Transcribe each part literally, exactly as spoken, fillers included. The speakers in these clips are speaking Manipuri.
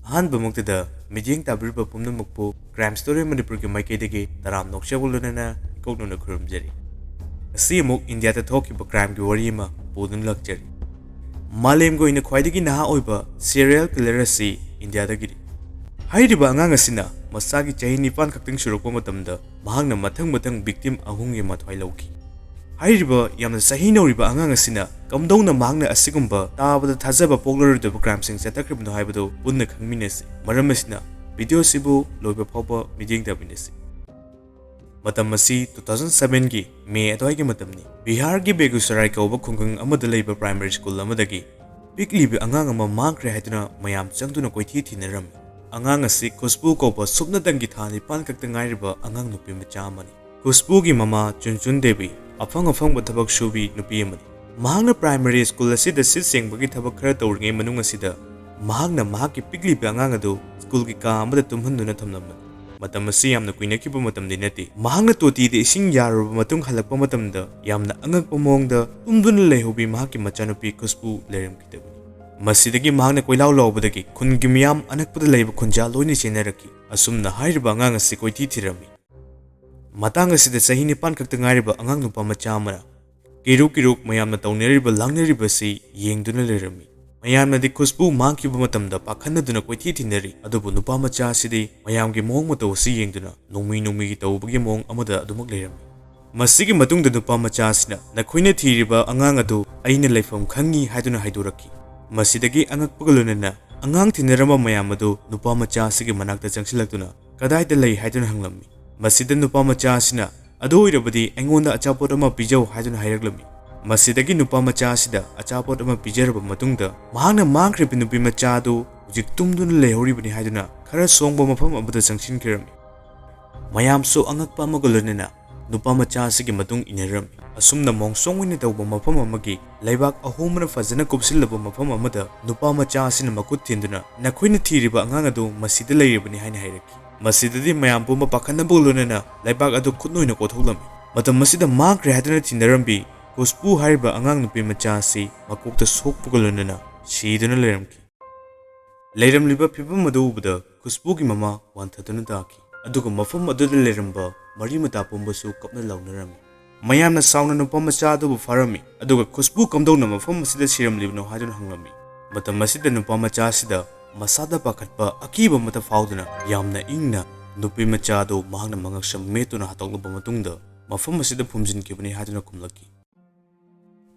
ꯑꯍꯥꯟꯕꯃꯛꯇꯗ ꯃꯤꯠꯌꯦꯡ ꯇꯥꯕꯤꯔꯤꯕ ꯄꯨꯝꯅꯃꯛꯄꯨ Crime Story ꯃꯅꯤꯄꯨꯔꯒꯤ ꯃꯥꯏꯀꯩꯗꯒꯤ ꯇꯔꯥꯝꯅ ꯑꯣꯛꯆꯕ ꯂꯣꯏꯅꯅ ꯏꯀꯣꯛꯅꯅ ꯈꯨꯔꯨꯝꯖꯔꯤ꯫ ꯉꯁꯤ ꯑꯃꯨꯛ ꯏꯟꯗꯤꯌꯥꯗ ꯊꯣꯛꯈꯤꯕ crimeꯒꯤ ꯋꯥꯔꯤ ꯑꯃ ꯄꯨꯗꯨꯅ ꯂꯥꯛꯆꯔꯤ꯫ ꯃꯥꯂꯦꯝꯒꯤ ꯑꯣꯏꯅ ꯈ꯭ꯋꯥꯏꯗꯒꯤ ꯅꯍꯥ ꯑꯣꯏꯕ serial killer ꯑꯁꯤ ꯏꯟꯗꯤꯌꯥꯗꯒꯤꯅꯤ꯫ ꯍꯥꯏꯔꯤꯕ ꯑꯉꯥꯡ ꯑꯁꯤꯅ ꯃꯁꯥꯒꯤ ꯆꯍꯤ ꯅꯤꯄꯥꯟ ꯈꯛꯇꯪ ꯁꯨꯔꯛꯄ ꯃꯇꯝꯗ ꯃꯍꯥꯛꯅ ꯃꯊꯪ ꯃꯊꯪ victim ꯑꯍꯨꯝꯒꯤ ꯃꯊ꯭ꯋꯥꯏ ꯂꯧꯈꯤ꯫ ꯍꯥꯏꯔꯤꯕ ꯌꯥꯝꯅ ꯆꯍꯤ ꯅꯧꯔꯤꯕ ꯑꯉꯥꯡ ꯑꯁꯤꯅ ꯀꯝꯗꯧꯅ ꯃꯍꯥꯛꯅ ꯑꯁꯤꯒꯨꯝꯕ ꯇꯥꯕꯗ ꯊꯥꯖꯕ ꯄꯣꯛꯂꯔꯣꯏꯗꯕ crimeꯁꯤꯡ ꯆꯠꯊꯈ꯭ꯔꯤꯕꯅꯣ ꯍꯥꯏꯕꯗꯨ ꯄꯨꯟꯅ ꯈꯪꯃꯤꯟꯅꯁꯤ꯫ ꯃꯔꯝ ꯑꯁꯤꯅ video ꯑꯁꯤꯕꯨ ꯂꯣꯏꯕ ꯐꯥꯎꯕ ꯃꯤꯠꯌꯦꯡ ꯇꯥꯃꯤꯟꯅꯁꯤ꯫ ꯃꯇꯝ ꯑꯁꯤ two thousand sevenꯒꯤ May ꯑꯗꯨꯋꯥꯏꯒꯤ ꯃꯇꯝꯅꯤ꯫ ꯕꯤꯍꯥꯔꯒꯤ ꯕꯦꯒꯨꯁꯔꯥꯏ ꯀꯧꯕ ꯈꯨꯡꯒꯪ ꯑꯃꯗ ꯂꯩꯕ primary school ꯑꯃꯗꯒꯤ ꯄꯤꯛꯂꯤꯕ ꯑꯉꯥꯡ ꯑꯃ ꯃꯥꯡꯈ꯭ꯔꯦ ꯍꯥꯏꯗꯨꯅ ꯃꯌꯥꯝ ꯆꯪꯗꯨꯅ ꯀꯣꯏꯊꯤ ꯊꯤꯅꯔꯝꯃꯤ꯫ ꯑꯉꯥꯡ ꯑꯁꯤ ꯈꯨꯁꯕꯨ ꯀꯧꯕ ꯁꯨꯞꯅꯇꯪꯒꯤ ꯊꯥ ꯅꯤꯄꯥꯟ ꯈꯛꯇ ꯉꯥꯏꯔꯤꯕ ꯑꯉꯥꯡ ꯅꯨꯄꯤ ꯃꯆꯥ ꯑꯃꯅꯤ꯫ ꯈꯨꯁꯕꯨꯒꯤ ꯃꯃꯥ ꯆꯨꯟꯆꯨꯟ ꯗꯦꯕꯤ ꯑꯐꯪ ꯑꯐꯪꯕ ꯊꯕꯛ ꯁꯨꯕꯤ ꯅꯨꯄꯤ ꯑꯃꯅꯤ꯫ ꯃꯍꯥꯛꯅ primary school ꯑꯁꯤꯗ ꯁꯤꯠ ꯁꯦꯡꯕꯒꯤ ꯊꯕꯛ ꯈꯔ ꯇꯧꯔꯤꯉꯩ ꯃꯅꯨꯡ ꯑꯁꯤꯗ ꯃꯍꯥꯛꯅ ꯃꯍꯥꯛꯀꯤ ꯄꯤꯛꯂꯤꯕ ꯑꯉꯥꯡ ꯑꯗꯨ schoolꯒꯤ ꯀꯥ ꯑꯃꯗ ꯇꯨꯝꯍꯟꯗꯨꯅ ꯊꯝꯂꯝꯕꯅꯤ꯫ ꯃꯇꯝ ꯑꯁꯤ ꯌꯥꯝꯅ ꯀꯨꯏꯅꯈꯤꯕ ꯃꯇꯝꯗꯤ ꯅꯠꯇꯦ꯫ ꯃꯍꯥꯛꯅ ꯇꯣꯇꯤꯗ ꯏꯁꯤꯡ ꯌꯥꯔꯨꯔꯕ ꯃꯇꯨꯡ ꯍꯜꯂꯛꯄ ꯃꯇꯝꯗ ꯌꯥꯝꯅ ꯑꯉꯛꯄ ꯃꯑꯣꯡꯗ ꯇꯨꯝꯗꯨꯅ ꯂꯩꯍꯧꯕꯤ ꯃꯍꯥꯛꯀꯤ ꯃꯆꯥꯅꯨꯄꯤ ꯈꯨꯁꯕꯨ ꯂꯩꯔꯝꯈꯤꯗꯕꯅꯤ꯫ ꯃꯁꯤꯗꯒꯤ ꯃꯍꯥꯛꯅ ꯀꯣꯏꯂꯥꯎ ꯂꯥꯎꯕꯗꯒꯤ ꯈꯨꯟꯒꯤ ꯃꯤꯌꯥꯝ ꯑꯅꯛꯄꯗ ꯂꯩꯕ ꯈꯨꯟꯖꯥ ꯂꯣꯏꯅ ꯆꯦꯟꯅꯔꯛꯈꯤ꯫ ꯑꯁꯨꯝꯅ ꯍꯥꯏꯔꯤꯕ ꯑꯉꯥꯡ ꯑꯁꯤ ꯀꯣꯏꯊꯤ ꯊꯤꯔꯝꯃꯤ꯫ ꯃꯇꯥꯡ ꯑꯁꯤꯗ ꯆꯍꯤ ꯅꯤꯄꯥꯟ ꯈꯛꯇ ꯉꯥꯏꯔꯤꯕ ꯑꯉꯥꯡ ꯅꯨꯄꯥ ꯃꯆꯥ ꯑꯃꯅ ꯀꯤꯔꯨꯛ ꯀꯤꯔꯨꯛ ꯃꯌꯥꯝꯅ ꯇꯧꯅꯔꯤꯕ ꯂꯥꯡꯅꯔꯤꯕ ꯑꯁꯤ ꯌꯦꯡꯗꯨꯅ ꯂꯩꯔꯝꯃꯤ꯫ ꯃꯌꯥꯝꯅꯗꯤ ꯈꯨꯁꯕꯨ ꯃꯥꯡꯈꯤꯕ ꯃꯇꯝꯗ ꯄꯥꯈꯠꯅꯗꯨꯅ ꯀꯣꯏꯊꯤ ꯊꯤꯅꯔꯤ, ꯑꯗꯨꯕꯨ ꯅꯨꯄꯥ ꯃꯆꯥ ꯑꯁꯤꯗꯤ ꯃꯌꯥꯝꯒꯤ ꯃꯑꯣꯡ ꯃꯇꯧ ꯑꯁꯤ ꯌꯦꯡꯗꯨꯅ ꯅꯣꯡꯃꯤ ꯅꯣꯡꯃꯤꯒꯤ ꯇꯧꯕꯒꯤ ꯃꯑꯣꯡ ꯑꯃꯗ ꯑꯗꯨꯃꯛ ꯂꯩꯔꯝꯃꯤ꯫ ꯃꯁꯤꯒꯤ ꯃꯇꯨꯡꯗ ꯅꯨꯄꯥ ꯃꯆꯥ ꯑꯁꯤꯅ, "ꯅꯈꯣꯏꯅ ꯊꯤꯔꯤꯕ ꯑꯉꯥꯡ ꯑꯗꯨ ꯑꯩꯅ ꯂꯩꯐꯝ ꯈꯪꯉꯤ" ꯍꯥꯏꯗꯨꯅ ꯍꯥꯏꯗꯣꯔꯛꯈꯤ꯫ ꯃꯁꯤꯗꯒꯤ ꯑꯉꯛꯄꯒ ꯂꯣꯏꯅꯅ ꯑꯉꯥꯡ ꯊꯤꯅꯔꯝꯕ ꯃꯌꯥꯝ ꯑꯗꯨ ꯅꯨꯄꯥ ꯃꯆꯥ ꯑꯁꯤꯒꯤ ꯃꯅꯥꯛꯇ ꯆꯪꯁꯤꯜꯂꯛꯇꯨꯅ "ꯀꯗꯥꯏꯗ ꯂꯩ?" ꯍꯥꯏꯗꯨꯅ ꯍꯪꯂꯝꯃꯤ꯫ ꯃꯁꯤꯗ ꯅꯨꯄꯥ ꯃꯆꯥ ꯑꯁꯤꯅ, "ꯑꯗꯨ ꯑꯣꯏꯔꯕꯗꯤ ꯑꯩꯉꯣꯟꯗ ꯑꯆꯥꯄꯣꯠ ꯑꯃ ꯄꯤꯖꯧ" ꯍꯥꯏꯗꯨꯅ ꯍꯥꯏꯔꯛꯂꯝꯃꯤ꯫ ꯃꯁꯤꯗꯒꯤ ꯅꯨꯄꯥ ꯃꯆꯥ ꯑꯁꯤꯗ ꯑꯆꯥꯄꯣꯠ ꯑꯃ ꯄꯤꯖꯔꯕ ꯃꯇꯨꯡꯗ ꯃꯍꯥꯛꯅ ꯃꯥꯡꯈ꯭ꯔꯤꯕ ꯅꯨꯄꯤ ꯃꯆꯥ ꯑꯗꯨ ꯍꯧꯖꯤꯛ ꯇꯨꯝꯗꯨꯅ ꯂꯩꯍꯧꯔꯤꯕꯅꯤ ꯍꯥꯏꯗꯨꯅ ꯈꯔ ꯁꯣꯡꯕ ꯃꯐꯝ ꯑꯃꯗ ꯆꯪꯁꯤꯟꯈꯤꯔꯝꯃꯤ꯫ ꯃꯌꯥꯝꯁꯨ ꯑꯉꯛꯄ ꯑꯃꯒ ꯂꯣꯏꯅꯅ ꯅꯨꯄꯥ ꯃꯆꯥ ꯑꯁꯤꯒꯤ ꯃꯇꯨꯡ ꯏꯟꯅꯔꯝꯃꯤ꯫ ꯑꯁꯨꯝꯅ ꯃꯣꯡꯁꯣꯡ ꯑꯣꯏꯅ ꯇꯧꯕ ꯃꯐꯝ ꯑꯃꯒꯤ ꯂꯩꯕꯥꯛ ꯑꯍꯣꯡꯕꯅ ꯐꯖꯅ ꯀꯨꯞꯁꯤꯜꯂꯕ ꯃꯐꯝ ꯑꯃꯗ ꯅꯨꯄꯥ ꯃꯆꯥ ꯑꯁꯤꯅ ꯃꯈꯨꯠ ꯊꯤꯟꯗꯨꯅ, "ꯅꯈꯣꯏꯅ ꯊꯤꯔꯤꯕ ꯑꯉꯥꯡ ꯑꯗꯨ ꯃꯁꯤꯗ ꯂꯩꯔꯤꯕꯅꯤ" ꯍꯥꯏꯅ ꯍꯥꯏꯔꯛꯈꯤ꯫ ꯃꯁꯤꯗꯗꯤ ꯃꯌꯥꯝ ꯄꯨꯝꯕ ꯄꯥꯈꯠꯅꯕꯒ ꯂꯣꯏꯅꯅ ꯂꯩꯕꯥꯛ ꯑꯗꯨ ꯈꯨꯠꯅ ꯑꯣꯏꯅ ꯀꯣꯊꯣꯛꯂꯝꯃꯤ꯫ ꯃꯇꯝ ꯑꯁꯤꯗ ꯃꯥꯡꯈ꯭ꯔꯦ ꯍꯥꯏꯗꯨꯅ ꯊꯤꯅꯔꯝꯕꯤ ꯈꯨꯁꯕꯨ ꯍꯥꯏꯔꯤꯕ ꯑꯉꯥꯡ ꯅꯨꯄꯤ ꯃꯆꯥ ꯑꯁꯤ ꯃꯀꯣꯛꯇ ꯁꯣꯛꯄꯒ ꯂꯣꯏꯅꯅ ꯁꯤꯗꯨꯅ ꯂꯩꯔꯝꯈꯤ꯫ ꯂꯩꯔꯝꯂꯤꯕ ꯐꯤꯕꯝ ꯑꯗꯨ ꯎꯕꯗ ꯈꯨꯁꯕꯨꯒꯤ ꯃꯃꯥ ꯋꯥꯟꯊꯗꯨꯅ ꯇꯥꯈꯤ, ꯑꯗꯨꯒ ꯃꯐꯝ ꯑꯗꯨꯗ ꯂꯩꯔꯝꯕ ꯃꯔꯤ ꯃꯇꯥ ꯄꯨꯝꯕꯁꯨ ꯀꯞꯅ ꯂꯥꯎꯅꯔꯝꯃꯤ꯫ ꯃꯌꯥꯝꯅ ꯁꯥꯎꯅ ꯅꯨꯄꯥ ꯃꯆꯥ ꯑꯗꯨꯕꯨ ꯐꯥꯔꯝꯃꯤ, ꯑꯗꯨꯒ ꯈꯨꯁꯕꯨ ꯀꯝꯗꯧꯅ ꯃꯐꯝ ꯑꯁꯤꯗ ꯁꯤꯔꯝꯂꯤꯕꯅꯣ ꯍꯥꯏꯗꯨꯅ ꯍꯪꯂꯝꯃꯤ꯫ ꯃꯇꯝ ꯑꯁꯤꯗ ꯅꯨꯄꯥ ꯃꯆꯥ ꯑꯁꯤꯗ ꯃꯁꯥꯗ ꯄꯥꯈꯠꯄ ꯑꯀꯤꯕ ꯑꯃꯠꯇ ꯐꯥꯎꯗꯅ ꯌꯥꯝꯅ ꯏꯪꯅ ꯅꯨꯄꯤ ꯃꯆꯥ ꯑꯗꯨ ꯃꯍꯥꯛꯅ ꯃꯉꯛꯁꯝ ꯃꯦꯠꯇꯨꯅ ꯍꯥꯠꯇꯣꯛꯂꯕ ꯃꯇꯨꯡꯗ ꯃꯐꯝ ꯑꯁꯤꯗ ꯐꯨꯝꯖꯤꯟꯈꯤꯕꯅꯤ ꯍꯥꯏꯗꯨꯅ ꯈꯨꯝꯂꯛꯈꯤ꯫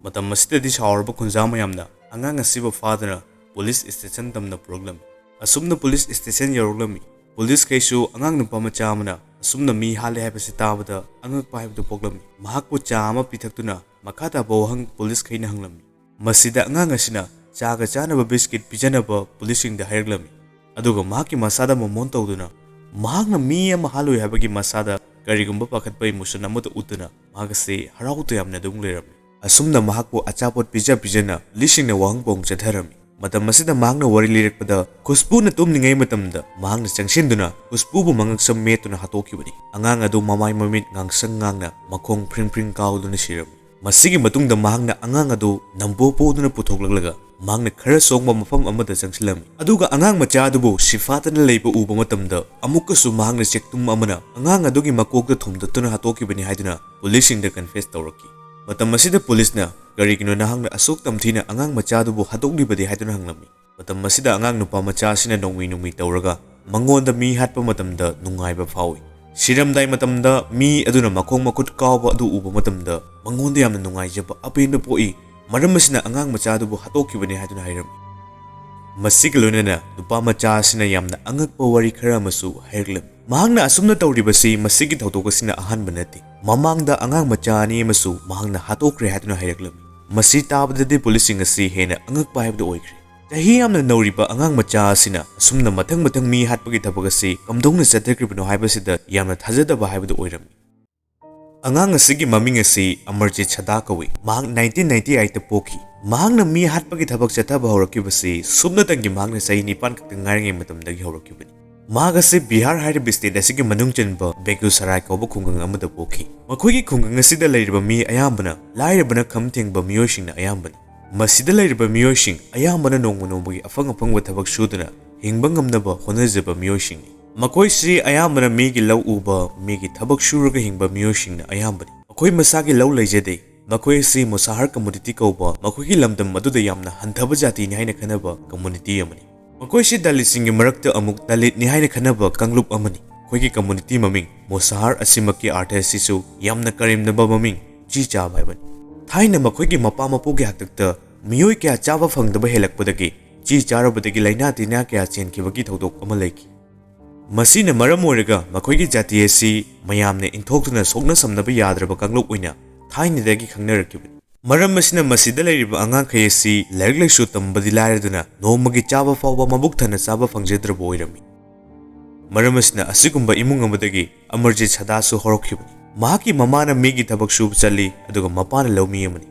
ꯃꯇꯝ ꯑꯁꯤꯗꯗꯤ ꯁꯥꯎꯔꯕ ꯈꯨꯟꯖꯥ ꯃꯌꯥꯝꯅ ꯑꯉꯥꯡ ꯑꯁꯤꯕꯨ ꯐꯥꯗꯨꯅ ꯄꯨꯂꯤꯁ ꯁ꯭ꯇꯦꯁꯟ ꯇꯝꯅ ꯄꯨꯔꯛꯂꯝꯃꯤ꯫ ꯑꯁꯨꯝꯅ ꯄꯨꯂꯤꯁ ꯁ꯭ꯇꯦꯁꯟ ꯌꯧꯔꯛꯂꯝꯃꯤ꯫ ꯄꯨꯂꯤꯁꯈꯩꯁꯨ ꯑꯉꯥꯡ ꯅꯨꯄꯥ ꯃꯆꯥ ꯑꯃꯅ ꯑꯁꯨꯝꯅ ꯃꯤ ꯍꯥꯠꯂꯦ ꯍꯥꯏꯕꯁꯤ ꯇꯥꯕꯗ ꯑꯉꯛꯄ ꯍꯥꯏꯕꯗꯨ ꯄꯣꯛꯂꯝꯃꯤ꯫ ꯃꯍꯥꯛꯄꯨ ꯆꯥ ꯑꯃ ꯄꯤꯊꯛꯇꯨꯅ ꯃꯈꯥ ꯇꯥꯕ ꯋꯥꯍꯪ ꯄꯨꯂꯤꯁꯈꯩꯅ ꯍꯪꯂꯝꯃꯤ꯫ ꯃꯁꯤꯗ ꯑꯉꯥꯡ ꯑꯁꯤꯅ ꯆꯥꯒ ꯆꯥꯅꯕ ꯕꯤꯁꯀꯤꯠ ꯄꯤꯖꯅꯕ ꯄꯨꯂꯤꯁꯁꯤꯡꯗ ꯍꯥꯏꯔꯛꯂꯝꯃꯤ꯫ ꯑꯗꯨꯒ ꯃꯍꯥꯛꯀꯤ ꯃꯁꯥꯗ ꯃꯣꯃꯣꯟ ꯇꯧꯗꯨꯅ ꯃꯍꯥꯛꯅ ꯃꯤ ꯑꯃ ꯍꯥꯠꯂꯨꯏ ꯍꯥꯏꯕꯒꯤ ꯃꯁꯥꯗ ꯀꯔꯤꯒꯨꯝꯕ ꯄꯥꯈꯠꯄ ꯏꯃꯣꯁꯟ ꯑꯃꯠꯇ ꯎꯠꯇꯅ ꯃꯍꯥꯛ ꯑꯁꯤ ꯍꯔꯥꯎ ꯇꯌꯥꯝꯅ ꯑꯗꯨꯝ ꯂꯩꯔꯝꯃꯤ꯫ ꯑꯁꯨꯝꯅ ꯃꯍꯥꯛꯄꯨ ꯑꯆꯥꯄꯣꯠ ꯄꯤꯖ ꯄꯤꯖꯅ ꯄꯨꯂꯤꯁꯁꯤꯡꯅ ꯋꯥꯍꯪ ꯄꯥꯎꯍꯪ ꯆꯠꯊꯔꯝꯃꯤ꯫ ꯃꯇꯝ ꯑꯁꯤꯗ ꯃꯍꯥꯛꯅ ꯋꯥꯔꯤ ꯂꯤꯔꯛꯄꯗ ꯈꯨꯁꯕꯨꯅ ꯇꯨꯝꯂꯤꯉꯩ ꯃꯇꯝꯗ ꯃꯍꯥꯛꯅ ꯆꯪꯁꯤꯟꯗꯨꯅ ꯈꯨꯁꯕꯨꯕꯨ ꯃꯉꯛꯁꯝ ꯃꯦꯠꯇꯨꯅ ꯍꯥꯠꯇꯣꯛꯈꯤꯕꯅꯤ꯫ ꯑꯉꯥꯡ ꯑꯗꯨ ꯃꯃꯥꯏ ꯃꯃꯤꯠ ꯉꯥꯡꯁꯪ ꯉꯥꯡꯅ ꯃꯈꯣꯡ ꯐ꯭ꯔꯤꯡ ꯐ꯭ꯔꯤꯡ ꯀꯥꯎꯗꯨꯅ ꯁꯤꯔꯝꯃꯤ꯫ ꯃꯁꯤꯒꯤ ꯃꯇꯨꯡꯗ ꯃꯍꯥꯛꯅ ꯑꯉꯥꯡ ꯑꯗꯨ ꯅꯝꯕꯣ ꯄꯣꯗꯨꯅ ꯄꯨꯊꯣꯛꯂꯛꯂꯒ ꯃꯍꯥꯛꯅ ꯈꯔ ꯁꯣꯡꯕ ꯃꯐꯝ ꯑꯃꯗ ꯆꯪꯁꯤꯜꯂꯝꯃꯤ꯫ ꯑꯗꯨꯒ ꯑꯉꯥꯡ ꯃꯆꯥ ꯑꯗꯨꯕꯨ ꯁꯤꯐꯥꯗꯅ ꯂꯩꯕ ꯎꯕ ꯃꯇꯝꯗ ꯑꯃꯨꯛꯀꯁꯨ ꯃꯍꯥꯛꯅ ꯆꯦꯛꯇꯨꯝ ꯑꯃꯅ ꯑꯉꯥꯡ ꯑꯗꯨꯒꯤ ꯃꯀꯣꯛꯇ ꯊꯣꯝꯗꯠꯇꯨꯅ ꯍꯥꯠꯇꯣꯛꯈꯤꯕꯅꯤ ꯍꯥꯏꯗꯨꯅ ꯄꯨꯂꯤꯁꯁꯤꯡꯗ ꯀꯟꯐꯦꯁ ꯇꯧꯔꯛꯈꯤ꯫ ꯃꯇꯝ ꯑꯁꯤꯗ ꯄꯨꯂꯤꯁꯅ "ꯀꯔꯤꯒꯤꯅꯣ ꯅꯍꯥꯛꯅ ꯑꯁꯨꯛ ꯇꯝꯊꯤꯅ ꯑꯉꯥꯡ ꯃꯆꯥ ꯑꯗꯨꯕꯨ ꯍꯥꯠꯇꯣꯛꯂꯤꯕꯗꯤ?" ꯍꯥꯏꯗꯨꯅ ꯍꯪꯂꯝꯃꯤ꯫ ꯃꯇꯝ ꯑꯁꯤꯗ ꯑꯉꯥꯡ ꯅꯨꯄꯥ ꯃꯆꯥ ꯑꯁꯤꯅ ꯅꯣꯡꯃꯩ ꯅꯣꯡꯃꯩ ꯇꯧꯔꯒ ꯃꯉꯣꯟꯗ ꯃꯤ ꯍꯥꯠꯄ ꯃꯇꯝꯗ ꯅꯨꯡꯉꯥꯏꯕ ꯐꯥꯎꯏ꯫ ꯁꯤꯔꯝꯗꯥꯏ ꯃꯇꯝꯗ ꯃꯤ ꯑꯗꯨꯅ ꯃꯈꯣꯡ ꯃꯈꯨꯠ ꯀꯥꯎꯕ ꯑꯗꯨ ꯎꯕ ꯃꯇꯝꯗ ꯃꯉꯣꯟꯗ ꯌꯥꯝꯅ ꯅꯨꯡꯉꯥꯏꯖꯕ ꯑꯄꯦꯟꯕ ꯄꯣꯛꯏ꯫ ꯃꯔꯝ ꯑꯁꯤꯅ ꯑꯉꯥꯡ ꯃꯆꯥ ꯑꯗꯨꯕꯨ ꯍꯥꯠꯇꯣꯛꯈꯤꯕꯅꯤ ꯍꯥꯏꯗꯨꯅ ꯍꯥꯏꯔꯝꯃꯤ꯫ ꯃꯁꯤꯒ ꯂꯣꯏꯅꯅ ꯅꯨꯄꯥ ꯃꯆꯥ ꯑꯁꯤꯅ ꯌꯥꯝꯅ ꯑꯉꯛꯄ ꯋꯥꯔꯤ ꯈꯔ ꯑꯃꯁꯨ ꯍꯥꯏꯔꯛꯂꯝꯃꯤ꯫ ꯃꯍꯥꯛꯅ ꯑꯁꯨꯝꯅ ꯇꯧꯔꯤꯕꯁꯤ ꯃꯁꯤꯒꯤ ꯊꯧꯗꯣꯛ ꯑꯁꯤꯅ ꯑꯍꯥꯟꯕ ꯅꯠꯇꯦ꯫ ꯃꯃꯥꯡꯗ ꯑꯉꯥꯡ ꯃꯆꯥ ꯑꯅꯤ ꯑꯃꯁꯨ ꯃꯍꯥꯛꯅ ꯍꯥꯠꯇꯣꯛꯈ꯭ꯔꯦ ꯍꯥꯏꯗꯨꯅ ꯍꯥꯏꯔꯛꯂꯝꯃꯤ꯫ ꯃꯁꯤ ꯇꯥꯕꯗꯗꯤ ꯄꯨꯂꯤꯁꯁꯤꯡ ꯑꯁꯤ ꯍꯦꯟꯅ ꯑꯉꯛꯄ ꯍꯥꯏꯕꯗꯨ ꯑꯣꯏꯈ꯭ꯔꯦ꯫ ꯆꯍꯤ ꯌꯥꯝꯅ ꯅꯧꯔꯤꯕ ꯑꯉꯥꯡ ꯃꯆꯥ ꯑꯁꯤꯅ ꯑꯁꯨꯝꯅ ꯃꯊꯪ ꯃꯊꯪ ꯃꯤ ꯍꯥꯠꯄꯒꯤ ꯊꯕꯛ ꯑꯁꯤ ꯀꯝꯗꯧꯅ ꯆꯠꯊꯈ꯭ꯔꯤꯕꯅꯣ ꯍꯥꯏꯕꯁꯤꯗ ꯌꯥꯝꯅ ꯊꯥꯖꯗꯕ ꯍꯥꯏꯕꯗꯨ ꯑꯣꯏꯔꯝꯃꯤ꯫ ꯑꯉꯥꯡ ꯑꯁꯤꯒꯤ ꯃꯃꯤꯡ ꯑꯁꯤ ꯑꯃꯔꯖꯤꯠ ꯁꯗꯥ ꯀꯧꯏ꯫ ꯃꯍꯥꯛ nineteen ninety eight ꯇ ꯄꯣꯛꯈꯤ꯫ ꯃꯍꯥꯛꯅ ꯃꯤ ꯍꯥꯠꯄꯒꯤ ꯊꯕꯛ ꯆꯠꯊꯕ ꯍꯧꯔꯛꯈꯤꯕꯁꯤ ꯁꯨꯞꯅꯇꯪꯒꯤ ꯃꯍꯥꯛꯅ ꯆꯍꯤ ꯅꯤꯄꯥꯟ ꯈꯛꯇ ꯉꯥꯏꯔꯤꯉꯩ ꯃꯇꯝꯗꯒꯤ ꯍꯧꯔꯛꯈꯤꯕꯅꯤ꯫ ꯃꯍꯥꯛ ꯑꯁꯤ ꯕꯤꯍꯥꯔ ꯍꯥꯏꯔꯤꯕ ꯁ꯭ꯇꯦꯠ ꯑꯁꯤꯒꯤ ꯃꯅꯨꯡ ꯆꯟꯕ ꯕꯦꯒꯨꯁꯔꯥꯏ ꯀꯧꯕ ꯈꯨꯡꯒꯪ ꯑꯃꯗ ꯄꯣꯛꯈꯤ꯫ ꯃꯈꯣꯏꯒꯤ ꯈꯨꯡꯒꯪ ꯑꯁꯤꯗ ꯂꯩꯔꯤꯕ ꯃꯤ ꯑꯌꯥꯝꯕꯅ ꯂꯥꯏꯔꯕꯅ ꯈꯝ ꯊꯦꯡꯕ ꯃꯤꯑꯣꯏꯁꯤꯡꯅ ꯑꯌꯥꯝꯕꯅꯤ꯫ ꯃꯁꯤꯗ ꯂꯩꯔꯤꯕ ꯃꯤꯑꯣꯏꯁꯤꯡ ꯑꯌꯥꯝꯕꯅ ꯅꯣꯡꯃ ꯅꯣꯡꯃꯒꯤ ꯑꯐꯪ ꯑꯐꯪꯕ ꯊꯕꯛ ꯁꯨꯗꯨꯅ ꯍꯤꯡꯕ ꯉꯝꯅꯕ ꯍꯣꯠꯅꯖꯕ ꯃꯤꯑꯣꯏꯁꯤꯡꯅꯤ꯫ ꯃꯈꯣꯏꯁꯤ ꯑꯌꯥꯝꯕꯅ ꯃꯤꯒꯤ ꯂꯧ ꯎꯕ, ꯃꯤꯒꯤ ꯊꯕꯛ ꯁꯨꯔꯒ ꯍꯤꯡꯕ ꯃꯤꯑꯣꯏꯁꯤꯡꯅ ꯑꯌꯥꯝꯕꯅꯤ꯫ ꯃꯈꯣꯏ ꯃꯁꯥꯒꯤ ꯂꯧ ꯂꯩꯖꯗꯦ꯫ ꯃꯈꯣꯏ ꯑꯁꯤ ꯃꯨꯁꯥꯍꯔ ꯀꯝꯃꯨꯅꯤꯇꯤ ꯀꯧꯕ ꯃꯈꯣꯏꯒꯤ ꯂꯝꯗꯝ ꯑꯗꯨꯗ ꯌꯥꯝꯅ ꯍꯟꯊꯕ ꯖꯥꯇꯤꯅꯤ ꯍꯥꯏꯅ ꯈꯟꯅꯕ ꯀꯝꯃꯨꯅꯤꯇꯤ ꯑꯃꯅꯤ꯫ ꯃꯈꯣꯏꯁꯤ ꯗꯂꯤꯠꯁꯤꯡꯒꯤ ꯃꯔꯛꯇ ꯑꯃꯨꯛ ꯗꯂꯤꯠꯅꯤ ꯍꯥꯏꯅ ꯈꯟꯅꯕ ꯀꯥꯡꯂꯨꯞ ꯑꯃꯅꯤ꯫ ꯑꯩꯈꯣꯏꯒꯤ ꯀꯝꯃꯨꯅꯤꯇꯤ ꯃꯃꯤꯡ ꯃꯨꯁꯥꯍꯔ ꯑꯁꯤꯃꯛꯀꯤ ꯑꯥꯔꯊ ꯑꯁꯤꯁꯨ ꯌꯥꯝꯅ ꯀꯔꯦꯝꯅꯕ ꯃꯃꯤꯡ, ꯆꯤ ꯆꯥꯕ ꯍꯥꯏꯕꯅꯤ꯫ ꯊꯥꯏꯅ ꯃꯈꯣꯏꯒꯤ ꯃꯄꯥ ꯃꯄꯨꯒꯤ ꯍꯥꯛꯇꯛꯇ ꯃꯤꯑꯣꯏ ꯀꯌꯥ ꯆꯥꯕ ꯐꯪꯗꯕ ꯍꯦꯜꯂꯛꯄꯗꯒꯤ ꯆꯤ ꯆꯥꯔꯨꯕꯗꯒꯤ ꯂꯥꯏꯅꯥ ꯇꯤꯟꯅꯥ ꯀꯌꯥ ꯆꯦꯟꯈꯤꯕꯒꯤ ꯊꯧꯗꯣꯛ ꯑꯃ ꯂꯩꯈꯤ꯫ ꯃꯁꯤꯅ ꯃꯔꯝ ꯑꯣꯏꯔꯒ ꯃꯈꯣꯏꯒꯤ ꯖꯥꯇꯤ ꯑꯁꯤ ꯃꯌꯥꯝꯅ ꯏꯟꯊꯣꯛꯇꯨꯅ ꯁꯣꯛꯅ ꯁꯝꯅꯕ ꯌꯥꯗ꯭ꯔꯕ ꯀꯥꯡꯂꯨꯞ ꯑꯣꯏꯅ ꯊꯥꯏꯅꯗꯒꯤ ꯈꯪꯅꯔꯛꯈꯤꯕꯅꯤ꯫ ꯃꯔꯝ ꯑꯁꯤꯅ ꯃꯁꯤꯗ ꯂꯩꯔꯤꯕ ꯑꯉꯥꯡꯈꯩ ꯑꯁꯤ ꯂꯥꯏꯔꯤꯛ ꯂꯥꯏꯁꯨ ꯇꯝꯕꯗꯤ ꯂꯥꯏꯔꯗꯨꯅ ꯅꯣꯡꯃꯒꯤ ꯆꯥꯕ ꯐꯥꯎꯕ ꯃꯕꯨꯛ ꯊꯟꯅ ꯆꯥꯕ ꯐꯪꯖꯗ꯭ꯔꯕ ꯑꯣꯏꯔꯝꯃꯤ꯫ ꯃꯔꯝ ꯑꯁꯤꯅ ꯑꯁꯤꯒꯨꯝꯕ ꯏꯃꯨꯡ ꯑꯃꯗꯒꯤ ꯑꯃꯔꯖꯤꯠ ꯁꯗꯥꯁꯨ ꯍꯧꯔꯛꯈꯤꯕꯅꯤ꯫ ꯃꯍꯥꯛꯀꯤ ꯃꯃꯥꯅ ꯃꯤꯒꯤ ꯊꯕꯛ ꯁꯨꯕ ꯆꯠꯂꯤ, ꯑꯗꯨꯒ ꯃꯄꯥꯅ ꯂꯧꯃꯤ ꯑꯃꯅꯤ꯫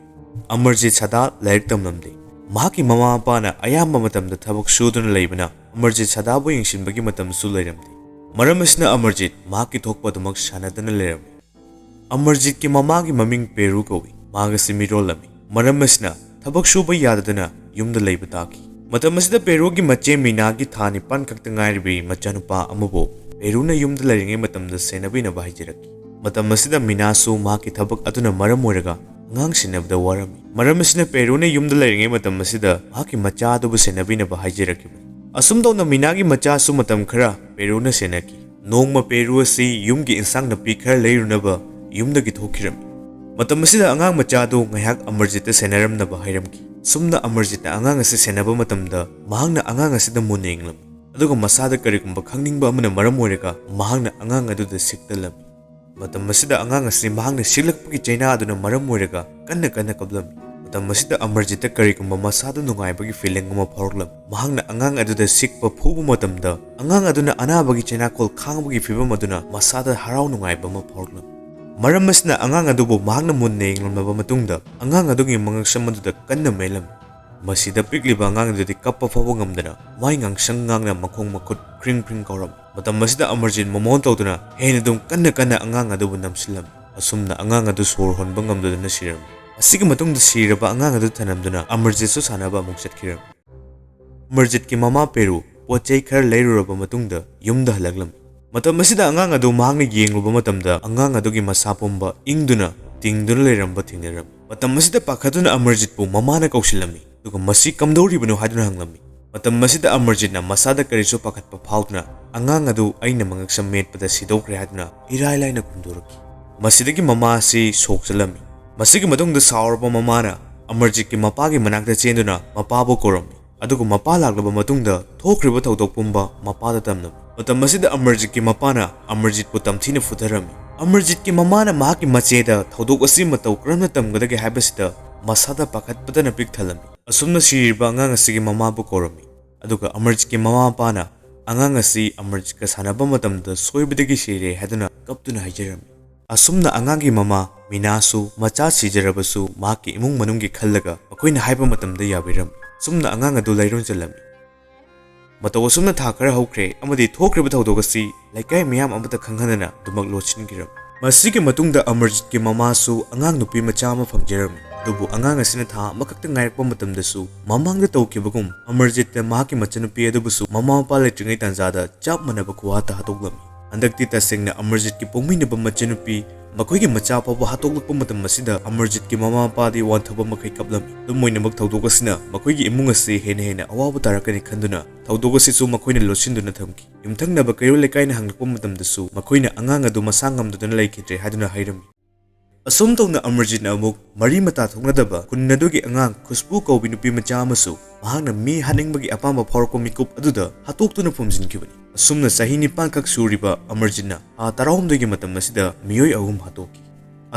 ꯑꯃꯔꯖꯤꯠ ꯁꯗꯥ ꯂꯥꯏꯔꯤꯛ ꯇꯝꯂꯝꯗꯦ꯫ ꯃꯍꯥꯛꯀꯤ ꯃꯃꯥ ꯃꯄꯥꯅ ꯑꯌꯥꯝꯕ ꯃꯇꯝꯗ ꯊꯕꯛ ꯁꯨꯗꯨꯅ ꯂꯩꯕꯅ ꯑꯃꯔꯖꯤꯠ ꯁꯗꯥꯕꯨ ꯌꯦꯡꯁꯤꯟꯕꯒꯤ ꯃꯇꯝꯁꯨ ꯂꯩꯔꯝꯗꯦ꯫ ꯃꯔꯝ ꯑꯁꯤꯅ ꯑꯃꯔꯖꯤꯠ ꯃꯍꯥꯛꯀꯤ ꯊꯣꯛꯄ ꯑꯗꯨꯃꯛ ꯁꯥꯟꯅꯗꯨꯅ ꯂꯩꯔꯝꯃꯤ꯫ ꯑꯃꯔꯖꯤꯠꯀꯤ ꯃꯃꯥꯒꯤ ꯃꯃꯤꯡ ꯄꯦꯔꯨ ꯀꯧꯏ꯫ ꯃꯍꯥꯛ ꯑꯁꯤ ꯃꯤꯔꯣꯜꯂꯝꯃꯤ꯫ ꯃꯔꯝ ꯑꯁꯤꯅ ꯊꯕꯛ ꯁꯨꯕ ꯌꯥꯗꯗꯨꯅ ꯌꯨꯝꯗ ꯂꯩꯕ ꯇꯥꯈꯤ꯫ ꯃꯇꯝ ꯑꯁꯤꯗ ꯄꯦꯔꯨꯒꯤ ꯃꯆꯦ ꯃꯤꯅꯥꯒꯤ ꯊꯥ ꯅꯤꯄꯥꯟ ꯈꯛꯇ ꯉꯥꯏꯔꯤꯕꯤ ꯃꯆꯥꯅꯨꯄꯥ ꯑꯃꯕꯨ ꯄꯦꯔꯨꯅ ꯌꯨꯝꯗ ꯂꯩꯔꯤꯉꯩ ꯃꯇꯝꯗ ꯁꯦꯟꯅꯕꯤꯅꯕ ꯍꯥꯏꯖꯔꯛꯈꯤ꯫ ꯃꯇꯝ ꯑꯁꯤꯗ ꯃꯤꯅꯥꯁꯨ ꯃꯍꯥꯛꯀꯤ ꯊꯕꯛ ꯑꯗꯨꯅ ꯃꯔꯝ ꯑꯣꯏꯔꯒ ꯑꯉꯥꯡ ꯁꯦꯟꯅꯕꯗ ꯋꯥꯔꯝꯃꯤ꯫ ꯃꯔꯝ ꯑꯁꯤꯅ ꯄꯦꯔꯨꯅ ꯌꯨꯝꯗ ꯂꯩꯔꯤꯉꯩ ꯃꯇꯝ ꯑꯁꯤꯗ ꯃꯍꯥꯛꯀꯤ ꯃꯆꯥ ꯑꯗꯨꯕꯨ ꯁꯦꯟꯅꯕꯤꯅꯕ ꯍꯥꯏꯖꯔꯛꯈꯤꯕꯅꯤ꯫ ꯑꯁꯨꯝ ꯇꯧꯅ ꯃꯤꯅꯥꯒꯤ ꯃꯆꯥꯁꯨ ꯃꯇꯝ ꯈꯔ ꯄꯦꯔꯨꯅ ꯁꯦꯟꯅꯈꯤ꯫ ꯅꯣꯡꯃ ꯄꯦꯔꯨ ꯑꯁꯤ ꯌꯨꯝꯒꯤ ꯏꯟꯁꯥꯡ ꯅꯥꯄꯤ ꯈꯔ ꯂꯩꯔꯨꯅꯕ ꯌꯨꯝꯗꯒꯤ ꯊꯣꯛꯈꯤꯔꯝꯃꯤ꯫ ꯃꯇꯝ ꯑꯁꯤꯗ ꯑꯉꯥꯡ ꯃꯆꯥ ꯑꯗꯨ ꯉꯥꯏꯍꯥꯛ ꯑꯃꯔꯖꯤꯠꯇ ꯁꯦꯟꯅꯔꯝꯅꯕ ꯍꯥꯏꯔꯝꯈꯤ꯫ ꯑꯁꯨꯝꯅ ꯑꯃꯔꯖꯤꯠꯅ ꯑꯉꯥꯡ ꯑꯁꯤ ꯁꯦꯟꯅꯕ ꯃꯇꯝꯗ ꯃꯍꯥꯛꯅ ꯑꯉꯥꯡ ꯑꯁꯤꯗ ꯃꯨꯟꯅ ꯌꯦꯡꯂꯝꯃꯤ, ꯑꯗꯨꯒ ꯃꯁꯥꯗ ꯀꯔꯤꯒꯨꯝꯕ ꯈꯪꯅꯤꯡꯕ ꯑꯃꯅ ꯃꯔꯝ ꯑꯣꯏꯔꯒ ꯃꯍꯥꯛꯅ ꯑꯉꯥꯡ ꯑꯗꯨꯗ ꯁꯤꯛꯇꯂꯝꯃꯤ꯫ ꯃꯇꯝ ꯑꯁꯤꯗ ꯑꯉꯥꯡ ꯑꯁꯤ ꯃꯍꯥꯛꯅ ꯁꯤꯛꯂꯛꯄꯒꯤ ꯆꯩꯅꯥ ꯑꯗꯨꯅ ꯃꯔꯝ ꯑꯣꯏꯔꯒ ꯀꯟꯅ ꯀꯟꯅ ꯀꯞꯂꯝꯃꯤ꯫ ꯃꯇꯝ ꯑꯁꯤꯗ ꯑꯃꯔꯖꯤꯠꯇ ꯀꯔꯤꯒꯨꯝꯕ ꯃꯁꯥꯗ ꯅꯨꯡꯉꯥꯏꯕꯒꯤ ꯐꯤꯂꯤꯡ ꯑꯃ ꯐꯥꯎꯔꯛꯂꯝꯃꯤ꯫ ꯃꯍꯥꯛꯅ ꯑꯉꯥꯡ ꯑꯗꯨꯗ ꯁꯤꯛꯄ ꯐꯨꯕ ꯃꯇꯝꯗ ꯑꯉꯥꯡ ꯑꯗꯨꯅ ꯑꯅꯥꯕꯒꯤ ꯆꯩꯅꯥꯀꯣꯜ ꯈꯥꯡꯕꯒꯤ ꯐꯤꯕꯝ ꯑꯗꯨꯅ ꯃꯁꯥꯗ ꯍꯔꯥꯎ ꯅꯨꯡꯉꯥꯏꯕ ꯑꯃ ꯐꯥꯎꯔꯛꯂꯝꯃꯤ꯫ ꯃꯔꯝ ꯑꯁꯤꯅ ꯑꯉꯥꯡ ꯑꯗꯨꯕꯨ ꯃꯍꯥꯛꯅ ꯃꯨꯟꯅ ꯌꯦꯡꯂꯝꯂꯕ ꯃꯇꯨꯡꯗ ꯑꯉꯥꯡ ꯑꯗꯨꯒꯤ ꯃꯉꯛꯁꯝ ꯑꯗꯨꯗ ꯀꯟꯅ ꯃꯦꯜꯂꯝꯃꯤ꯫ ꯃꯁꯤꯗ ꯄꯤꯛꯂꯤꯕ ꯑꯉꯥꯡ ꯑꯗꯨꯗꯤ ꯀꯞꯄ ꯐꯥꯎꯕ ꯉꯝꯗꯅ ꯃꯥꯏ ꯉꯥꯡꯁꯪ ꯉꯥꯡꯅ ꯃꯈꯣꯡ ꯃꯈꯨꯠ ꯈ꯭ꯔꯤꯡ ꯈ꯭ꯔꯤꯡ ꯀꯥꯎꯔꯝꯃꯤ꯫ ꯃꯇꯝ ꯑꯁꯤꯗ ꯑꯃꯔꯖꯤꯠ ꯃꯃꯣꯟ ꯇꯧꯗꯨꯅ ꯍꯦꯟꯅ ꯑꯗꯨꯝ ꯀꯟꯅ ꯀꯟꯅ ꯑꯉꯥꯡ ꯑꯗꯨꯕꯨ ꯅꯝꯁꯤꯜꯂꯝꯃꯤ꯫ ꯑꯁꯨꯝꯅ ꯑꯉꯥꯡ ꯑꯗꯨ ꯁꯣꯔ ꯍꯣꯟꯕ ꯉꯝꯗꯗꯨꯅ ꯁꯤꯔꯝꯃꯤ꯫ ꯑꯁꯤꯒꯤ ꯃꯇꯨꯡꯗ ꯁꯤꯔꯕ ꯑꯉꯥꯡ ꯑꯗꯨ ꯊꯅꯝꯗꯨꯅ ꯑꯃꯔꯖꯤꯠꯁꯨ ꯁꯥꯟꯅꯕ ꯑꯃꯨꯛ ꯆꯠꯈꯤꯔꯝꯃꯤ꯫ ꯑꯃꯔꯖꯤꯠꯀꯤ ꯃꯃꯥ ꯄꯦꯔꯨ ꯄꯣꯠ ꯆꯩ ꯈꯔ ꯂꯩꯔꯨꯔꯕ ꯃꯇꯨꯡꯗ ꯌꯨꯝꯗ ꯍꯜꯂꯛꯂꯝꯃꯤ꯫ ꯃꯇꯝ ꯑꯁꯤꯗ ꯑꯉꯥꯡ ꯑꯗꯨ ꯃꯍꯥꯛꯅ ꯌꯦꯡꯂꯨꯕ ꯃꯇꯝꯗ ꯑꯉꯥꯡ ꯑꯗꯨꯒꯤ ꯃꯁꯥ ꯄꯨꯝꯕ ꯏꯪꯗꯨꯅ ꯇꯤꯡꯗꯨꯅ ꯂꯩꯔꯝꯕ ꯊꯦꯡꯅꯔꯝꯃꯤ꯫ ꯃꯇꯝ ꯑꯁꯤꯗ ꯄꯥꯈꯠꯇꯨꯅ ꯑꯃꯔꯖꯤꯠꯄꯨ ꯃꯃꯥꯅ ꯀꯧꯁꯤꯜꯂꯝꯃꯤ, ꯑꯗꯨꯒ "ꯃꯁꯤ ꯀꯝꯗꯧꯔꯤꯕꯅꯣ?" ꯍꯥꯏꯗꯨꯅ ꯍꯪꯂꯝꯃꯤ꯫ ꯃꯇꯝ ꯑꯁꯤꯗ ꯑꯃꯔꯖꯤꯠꯅ ꯃꯁꯥꯗ ꯀꯔꯤꯁꯨ ꯄꯥꯈꯠꯄ ꯐꯥꯎꯗꯅ "ꯑꯉꯥꯡ ꯑꯗꯨ ꯑꯩꯅ ꯃꯉꯛꯁꯝ ꯃꯦꯠꯄꯗ ꯁꯤꯗꯣꯛꯈ꯭ꯔꯦ" ꯍꯥꯏꯗꯨꯅ ꯏꯔꯥꯏ ꯂꯥꯏꯅ ꯈꯨꯝꯗꯣꯔꯛꯈꯤ꯫ ꯃꯁꯤꯗꯒꯤ ꯃꯃꯥ ꯑꯁꯤ ꯁꯣꯛ ꯆꯠꯂꯝꯃꯤ꯫ ꯃꯁꯤꯒꯤ ꯃꯇꯨꯡꯗ ꯁꯥꯎꯔꯕ ꯃꯃꯥꯅ ꯑꯃꯔꯖꯤꯠꯀꯤ ꯃꯄꯥꯒꯤ ꯃꯅꯥꯛꯇ ꯆꯦꯟꯗꯨꯅ ꯃꯄꯥꯕꯨ ꯀꯧꯔꯝꯃꯤ꯫ ꯑꯗꯨꯒ ꯃꯄꯥ ꯂꯥꯛꯂꯕ ꯃꯇꯨꯡꯗ ꯊꯣꯛꯈ꯭ꯔꯤꯕ ꯊꯧꯗꯣꯛ ꯄꯨꯝꯕ ꯃꯄꯥꯗ ꯇꯝꯂꯝꯃꯤ꯫ ꯃꯇꯝ ꯑꯁꯤꯗ ꯑꯃꯔꯖꯤꯠꯀꯤ ꯃꯄꯥꯅ ꯑꯃꯔꯖꯤꯠꯄꯨ ꯇꯝꯊꯤꯅ ꯐꯨꯊꯔꯝꯃꯤ꯫ ꯑꯃꯔꯖꯤꯠꯀꯤ ꯃꯃꯥꯅ ꯃꯍꯥꯛꯀꯤ ꯃꯆꯦꯗ ꯊꯧꯗꯣꯛ ꯑꯁꯤ ꯃꯇꯧ ꯀꯔꯝꯅ ꯇꯝꯒꯗꯒꯦ ꯍꯥꯏꯕꯁꯤꯗ ꯃꯁꯥꯗ ꯄꯥꯈꯠꯄꯇꯅ ꯄꯤꯛ ꯊꯜꯂꯝꯃꯤ꯫ ꯑꯁꯨꯝꯅ ꯁꯤꯔꯤꯕ ꯑꯉꯥꯡ ꯑꯁꯤꯒꯤ ꯃꯃꯥꯕꯨ ꯀꯧꯔꯝꯃꯤ꯫ ꯑꯗꯨꯒ ꯑꯃꯔꯖꯤꯠꯀꯤ ꯃꯃꯥ ꯃꯄꯥꯅ ꯑꯉꯥꯡ ꯑꯁꯤ ꯑꯃꯔꯖꯤꯠꯀ ꯁꯥꯟꯅꯕ ꯃꯇꯝꯗ ꯁꯣꯏꯕꯗꯒꯤ ꯁꯤꯔꯦ ꯍꯥꯏꯗꯨꯅ ꯀꯞꯇꯨꯅ ꯍꯥꯏꯖꯔꯝꯃꯤ꯫ ꯑꯁꯨꯝꯅ ꯑꯉꯥꯡꯒꯤ ꯃꯃꯥ ꯃꯤꯅꯥꯁꯨ ꯃꯆꯥ ꯁꯤꯖꯔꯕꯁꯨ ꯃꯍꯥꯛꯀꯤ ꯏꯃꯨꯡ ꯃꯅꯨꯡꯒꯤ ꯈꯜꯂꯒ ꯃꯈꯣꯏꯅ ꯍꯥꯏꯕ ꯃꯇꯝꯗ ꯌꯥꯕꯤꯔꯝꯃꯤ꯫ ꯑꯁꯨꯝꯅ ꯑꯉꯥꯡ ꯑꯗꯨ ꯂꯩꯔꯣꯟ ꯆꯜꯂꯝꯃꯤ꯫ ꯃꯇꯧ ꯑꯁꯨꯝꯅ ꯊꯥ ꯈꯔ ꯍꯧꯈ꯭ꯔꯦ ꯑꯃꯗꯤ ꯊꯣꯛꯈ꯭ꯔꯤꯕ ꯊꯧꯗꯣꯛ ꯑꯁꯤ ꯂꯩꯀꯥꯏ ꯃꯤꯌꯥꯝ ꯑꯃꯠꯇ ꯈꯪꯍꯟꯗꯅ ꯑꯗꯨꯃꯛ ꯂꯣꯠꯁꯤꯟꯈꯤꯔꯝꯃꯤ꯫ ꯃꯁꯤꯒꯤ ꯃꯇꯨꯡꯗ ꯑꯃꯔꯖꯤꯠꯀꯤ ꯃꯃꯥꯁꯨ ꯑꯉꯥꯡ ꯅꯨꯄꯤ ꯃꯆꯥ ꯑꯃ ꯐꯪꯖꯔꯝꯃꯤ꯫ ꯑꯗꯨꯕꯨ ꯑꯉꯥꯡ ꯑꯁꯤꯅ ꯊꯥ ꯑꯃꯈꯛꯇ ꯉꯥꯏꯔꯛꯄ ꯃꯇꯝꯗꯁꯨ ꯃꯃꯥꯡꯗ ꯇꯧꯈꯤꯕꯒꯨꯝ ꯑꯃꯔꯖꯤꯠꯇ ꯃꯍꯥꯛꯀꯤ ꯃꯆꯟꯅꯨꯄꯤ ꯑꯗꯨꯕꯨꯁꯨ ꯃꯃꯥ ꯃꯄꯥ ꯂꯩꯇ꯭ꯔꯤꯉꯩ ꯇꯥꯟꯖꯥꯗ ꯆꯞ ꯃꯥꯟꯅꯕ ꯈꯨꯍꯥꯠꯇ ꯍꯥꯠꯇꯣꯛꯂꯝꯃꯤ꯫ ꯍꯟꯗꯛꯇꯤ ꯇꯁꯦꯡꯅ ꯑꯃꯔꯖꯤꯠꯀꯤ ꯄꯣꯛꯃꯤꯟꯅꯕ ꯃꯆꯟꯅꯨꯄꯤ ꯃꯈꯣꯏꯒꯤ ꯃꯆꯥ ꯐꯥꯎꯕ ꯍꯥꯠꯇꯣꯛꯂꯛꯄ ꯃꯇꯝ ꯑꯁꯤꯗ ꯑꯃꯔꯖꯤꯠꯀꯤ ꯃꯃꯥ ꯃꯄꯥꯗꯤ ꯋꯥꯟꯊꯕ ꯃꯈꯩ ꯀꯞꯂꯝꯃꯤ꯫ ꯑꯗꯨꯝ ꯑꯣꯏꯅꯃꯛ ꯊꯧꯗꯣꯛ ꯑꯁꯤꯅ ꯃꯈꯣꯏꯒꯤ ꯏꯃꯨꯡ ꯑꯁꯤ ꯍꯦꯟꯅ ꯍꯦꯟꯅ ꯑꯋꯥꯕ ꯇꯥꯔꯛꯀꯅꯤ ꯈꯟꯗꯨꯅ ꯊꯧꯗꯣꯛ ꯑꯁꯤꯁꯨ ꯃꯈꯣꯏꯅ ꯂꯣꯠꯁꯤꯟꯗꯨꯅ ꯊꯝꯈꯤ꯫ ꯌꯨꯝꯊꯪꯅꯕ ꯀꯩꯔꯣꯜ ꯂꯩꯀꯥꯏꯅ ꯍꯪꯂꯛꯄ ꯃꯇꯝꯗꯁꯨ ꯃꯈꯣꯏꯅ ꯑꯉꯥꯡ ꯑꯗꯨ ꯃꯁꯥ ꯉꯝꯗꯗꯨꯅ ꯂꯩꯈꯤꯗ꯭ꯔꯦ ꯍꯥꯏꯗꯨꯅ ꯍꯥꯏꯔꯝꯃꯤ꯫ ꯑꯁꯨꯝ ꯇꯧꯅ ꯑꯃꯔꯖꯤꯠꯅ ꯑꯃꯨꯛ ꯃꯔꯤ ꯃꯇꯥ ꯊꯣꯛꯅꯗꯕ ꯈꯨꯟ ꯑꯗꯨꯒꯤ ꯑꯉꯥꯡ ꯈꯨꯁꯕꯨ ꯀꯧꯕꯤ ꯅꯨꯄꯤ ꯃꯆꯥ ꯑꯃꯁꯨ ꯃꯍꯥꯛꯅ ꯃꯤ ꯍꯥꯠꯅꯤꯡꯕꯒꯤ ꯑꯄꯥꯝꯕ ꯐꯥꯎꯔꯛꯄ ꯃꯤꯀꯨꯞ ꯑꯗꯨꯗ ꯍꯥꯠꯇꯣꯛꯇꯨꯅ ꯐꯨꯝꯖꯤꯟꯈꯤꯕꯅꯤ꯫ ꯑꯁꯨꯝꯅ ꯆꯍꯤ ꯅꯤꯄꯥꯟꯈꯛ ꯁꯨꯔꯤꯕ ꯑꯃꯔꯖꯤꯠꯅ ꯊꯥ ꯇꯔꯥꯍꯨꯝꯗꯣꯏꯒꯤ ꯃꯇꯝ ꯑꯁꯤꯗ ꯃꯤꯑꯣꯏ ꯑꯍꯨꯝ ꯍꯥꯠꯇꯣꯛꯈꯤ꯫